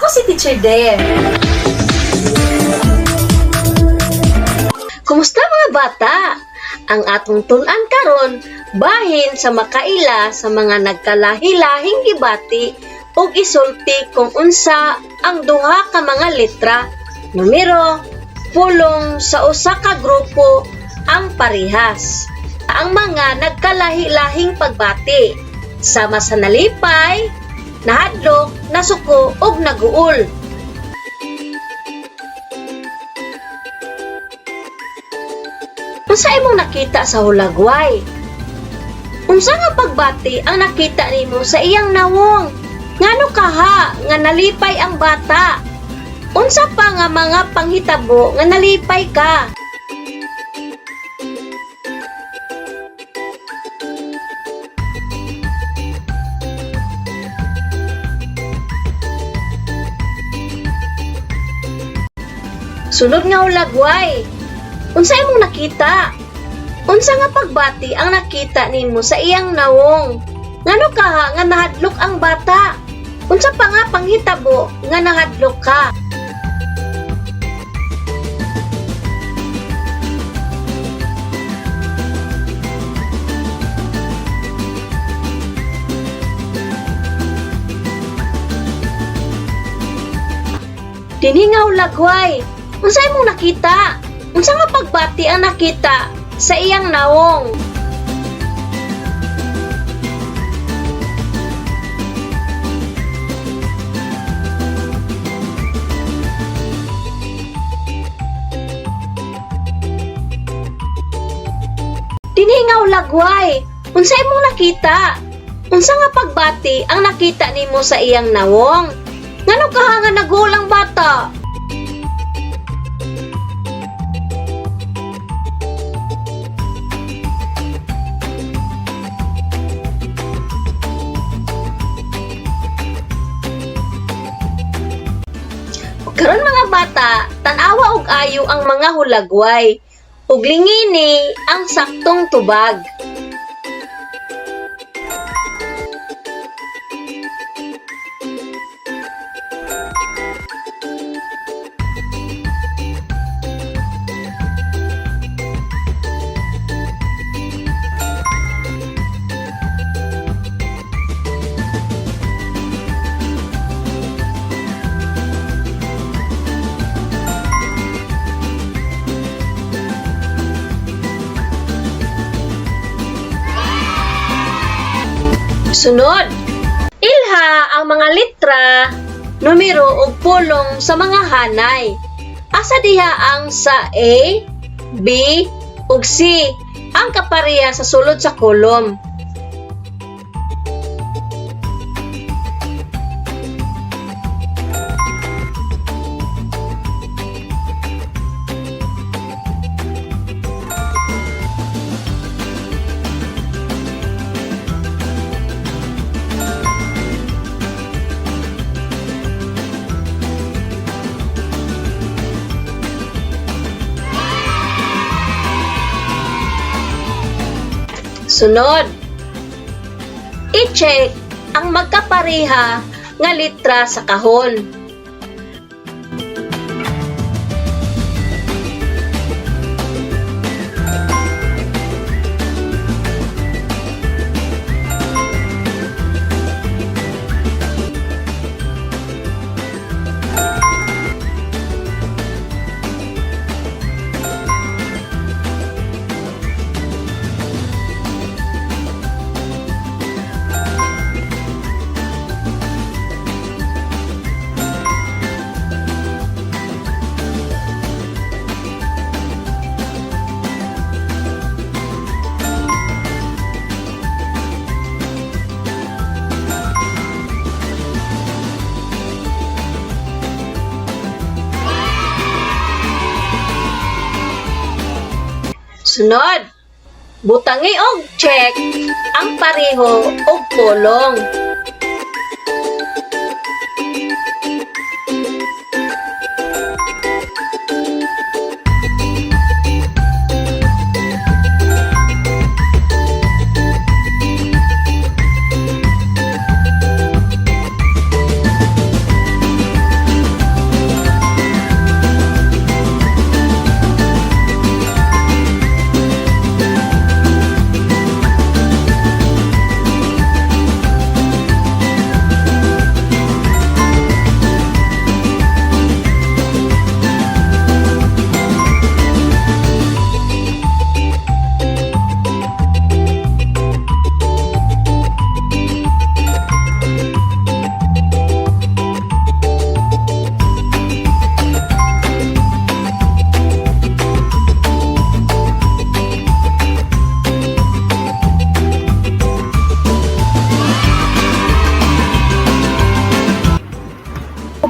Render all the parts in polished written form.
Ako si Teacher Dare. Kumusta, mga bata? Ang atong tun-an karon bahin sa makaila sa mga nagkalahi-lahing gibati ug isulti kung unsa ang duha ka mga letra, numero, pulong sa usa ka grupo ang parehas. Ang mga nagkalahi-lahing pagbati sama sa nalipay, nahadlok, nasuko ug naguol. Unsa imong nakita sa hulagway? Unsa nga pagbati ang nakita nimo sa iyang nawong? Ngano kaha nga nalipay ang bata? Unsa pa nga mga panghitabo nga nalipay ka? Sunod nga hulagway. Unsa imong nakita? Unsa nga pagbati ang nakita nimo sa iyang nawong? Ngano kaha nga nahadlok ang bata? Unsa pa nga panghitabo nga nahadlok ka? Dinhi nga hulagway. Unsa imong nakita? Unsa nga pagbati ang nakita sa iyang nawong? Dinhi nga hulagway. Unsa imong nakita? Unsa nga pagbati ang nakita nimo sa iyang nawong? Ngano kaha nga naguol ang bata? Karon, mga bata, tan-awa og ayo ang mga hulagway ug lingini ang saktong tubag. Sunod, ilha ang mga litra, numero ug pulong sa mga hanay. Asa diha ang sa A, B ug C ang kapareha sa sulod sa kolom? Sunod, i-check ang magkapareha nga litra sa kahon. Sunod, butangi og check ang pareho og pulong.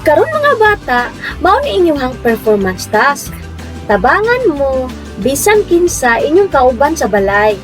Karon, mga bata, mao ni inyong performance task. Tabangan mo bisan kinsa inyong kauban sa balay.